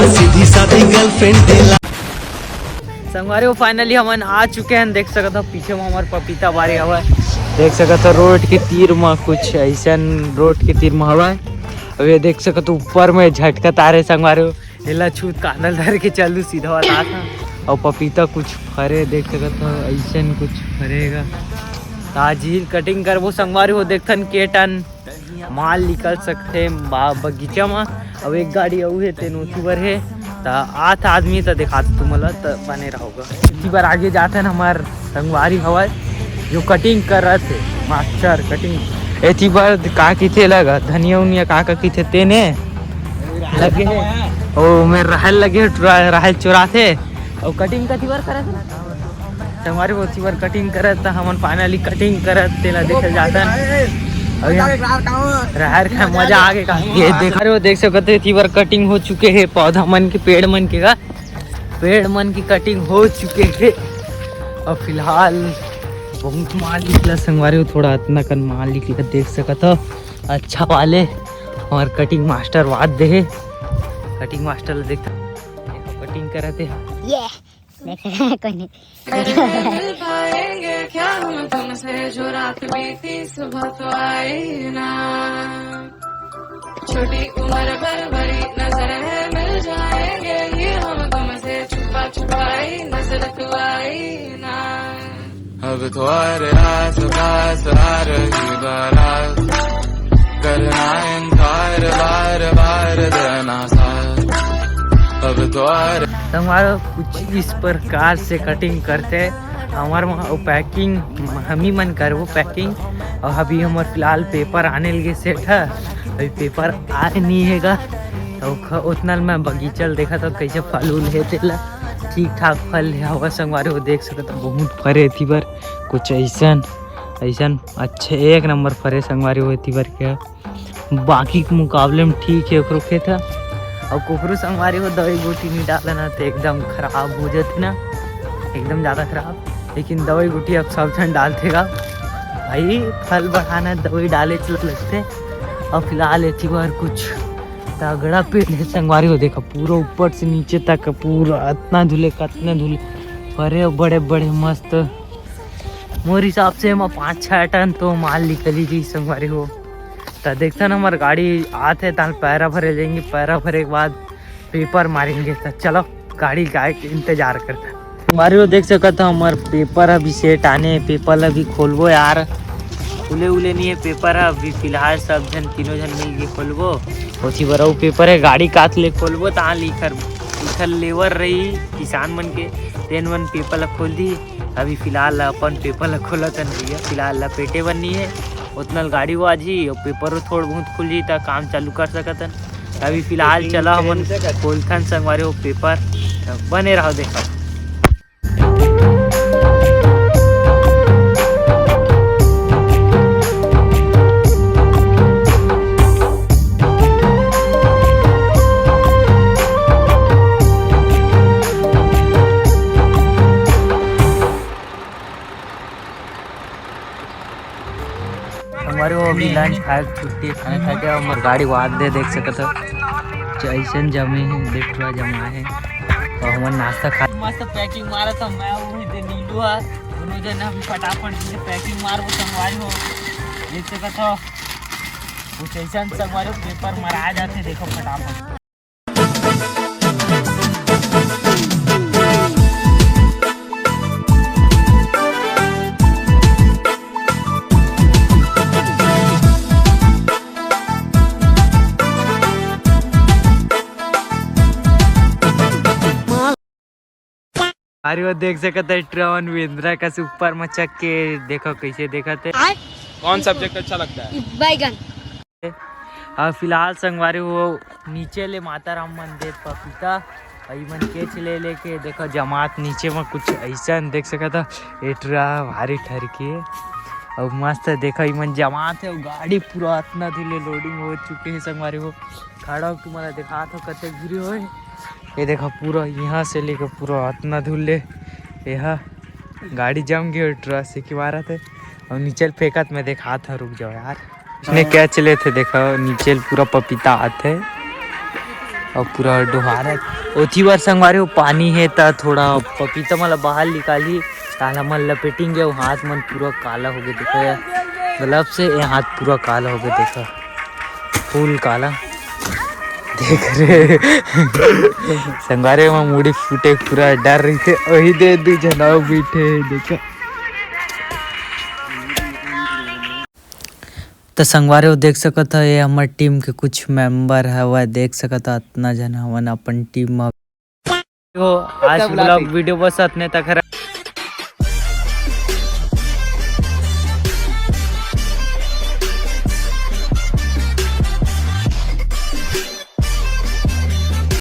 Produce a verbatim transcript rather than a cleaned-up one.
सीधी साधी गर्लफ्रेंड दिला। संगवारी हो, finally हमन आ चुके हैं। देख सकत हो पीछे में हमार पपीता बारी हवय। देख सकत हो रोड के तीर में कुछ ऐसन रोड के तीर में हवय। अब ये देख सकत हो ऊपर में झटका तारे संगवारी हो, एला छूत कांदल धर के चलू सीधा वाला था। और पपीता कुछ फरे देख सकत हो, ऐसन कुछ फरेगा। आज ही कटिंग करबो संगवारी हो, देखथन के टन माल निकल सकथे बा-, बगीचा म। अउ एक गाड़ी अउ हे, तेन ओती बर हे। त आत आदमी त दिखात तुमला, त बने रहोगा। एती बर आगे जाथन, हमार संगवारी हवय जो कटिंग करत हे, मास्टर कटिंग। एती बर का किथे लगा, धनिया उनिया का का किथे तेने लगे हे। ओ मेर राहल लगे हे, टुरा-, राहल चुराथे। अउ कटिंग कथी बर करत हे? संगवारी हो, एती बर कटिंग करत, त हमन finally कटिंग करत तेला देखे जाथन। अउ यहाँ राहर खाए मजा आ गे का। ये देख रहे हो, देख सकत हो, एती बर कटिंग हो चुके हे, पौधा मन के, पेड़ मन के का, पेड़ मन की कटिंग हो चुके हे। और फिलहाल बहुत माल निकला संगवारी हो, थोड़ा अतना कन माल निकला, देख सकत हो। अच्छा वाले हमार कटिंग मास्टर वाद दे हे, कटिंग मास्टर ला देख, कटिंग करत हे। ये देख कोई नहीं। मिल पाएंगे क्या हम तुमसे, जो रात बीती सुबह तो आई ना। छोटी उम्र भर बड़ी नजर है, मिल जाएंगे ये हम तुमसे, छुपा छुपाई नजर तो आई ना। अब तुम्हारे आस पास आ रही बारात, करना इनकार बार बार देना साथ। अब तुम्हारे संगवारी हो, कुछ इस प्रकार से कटिंग करथे। हमर वहाँ वो पैकिंग, हमी मन करबो पैकिंग। और अभी हमर फिलहाल पेपर आने लगे सेठ ह, अभी पेपर आए नहीं हे गा। तो ख-, उतना ल मैं बगीचा ल देखत हो, कैसे फल उल हे तेला, ठीक ठाक फल हे हवा संगवारी हो, देख सकत हो, बहुत फरे एती बर, कुछ ऐसन ऐसन अच्छे एक नंबर फरे संगवारी हो एती बर के। बाकी के मुकाबले में ठीक हे ओकरो खेत ह। अउ कोकरो संगवारी हो दवाई गोटी नहीं डाले ना, तो एकदम खराब हो जाथे ना, एकदम ज़्यादा खराब। लेकिन दवाई गोटी अब सब झन डालथे गा भाई, फल बढ़ाना दवाई डाले चल लगथे। अब फिलहाल एती बर कुछ तगड़ा पेड़ हे संगवारी हो, देखा पूरा ऊपर से नीचे तक पूरा अतना धुले, कतना धुले, अरे बड़े बड़े मस्त। मोर हिसाब से एमा पाँच छः टन तो माल निकली जी संगवारी हो। त देखथन हमर गाड़ी आथे, ताल पैरा भरे जाएंगे, पैरा भरे के बाद पेपर मारेंगे। त चलो गाड़ी का इंतजार करथन। संगवारी हो देख सकत हो हमर पेपर अभी सेट आने, पेपर अभी खोलबो यार, खुले उले नहीं है पेपर ह। अभी फिलहाल सब झन तीनों झन मिल के खोलबो। ओती बर अउ पेपर हे, गाड़ी कात ले खोलबो, तहाँ लिखर, लिखर लेवर रही किसान मन के, तेन मन पेपर ला खोल दी। अभी फिलहाल अपन पेपर ला खोलत हन भैया, फिलहाल लपेटे बर नहीं है, ओतना ल गाड़ी वो आ जी, अउ पेपर थोड़ बहुत खुल जी, त काम चालू कर सकत हन। अभी फिलहाल चला हमन खोलथन संगवारी हो पेपर, बने रहो देखा। संगवारी हो अभी लंच खाए के छुट्टी, खाना खा के हमर गाड़ी वाद दे देख सकत हो, जैसन जमे हे, देख पूरा जमा हे। और हमर नाश्ता खा मस्त पैकिंग मारा था मैं, वही दे नीलू हा, दोनों जन अभी फटाफट से पैकिंग मार वो संगवारी हो, देख सकत हो, वो जैसन संगवारी हो पेपर मरा जाते, देखो फटाफट। अरे वो देख सकत है ट्रेवन वेंद्रा कस ऊपर मचक के, देखो कैसे देखत है। कौन सब्जेक्ट अच्छा लगता है? बैगन। और फिलहाल संगवारी हो नीचे ले माता राम मंदिर पपीता, और इमन केच ले लेके देखो जमात नीचे में कुछ ऐसा देख सकत है। एटरा भारी ठरकी है और मस्त है। देखो इमन जमात है, गाड़ी पूरा अतना धुले लोडिंग हो चुके है संगवारी हो। खड़ा होके तुम्हारा दिखात हो कते घिरी होए। ये देखो पूरा यहाँ से लेके पूरा अतना धुले, ये हा गाड़ी जम गई ट्रक से की मारत है। और नीचे ल फेंकत मैं देखात हूँ, रुक जाओ यार। इसने कैच लेथे, देखो नीचे ल पूरा पपीता आथे। अउ पूरा डोहारत। ओती बर संगवारी हो, पानी हे त थोड़ा पपीता मन ला बाहर निकालही, ताला मन लपेटिंग गे, अउ हाथ मन पूरा काला होगे। देखो ये ग्लव से ये हाथ पूरा काला होगे, देखो फुल काला। देख रे संगवारी हो, मुड़ी फूटे पूरा डर रहिथे। ओही दे दू झन अउ बइठे हे, देखो। त संगवारी हो, देख सकत हो, ये हमर टीम के कुछ मेंबर हवय। देख सकत हो, अतना झन हवन अपन टीम म। हो, आज व्लॉग वीडियो बस अतने तक हरे।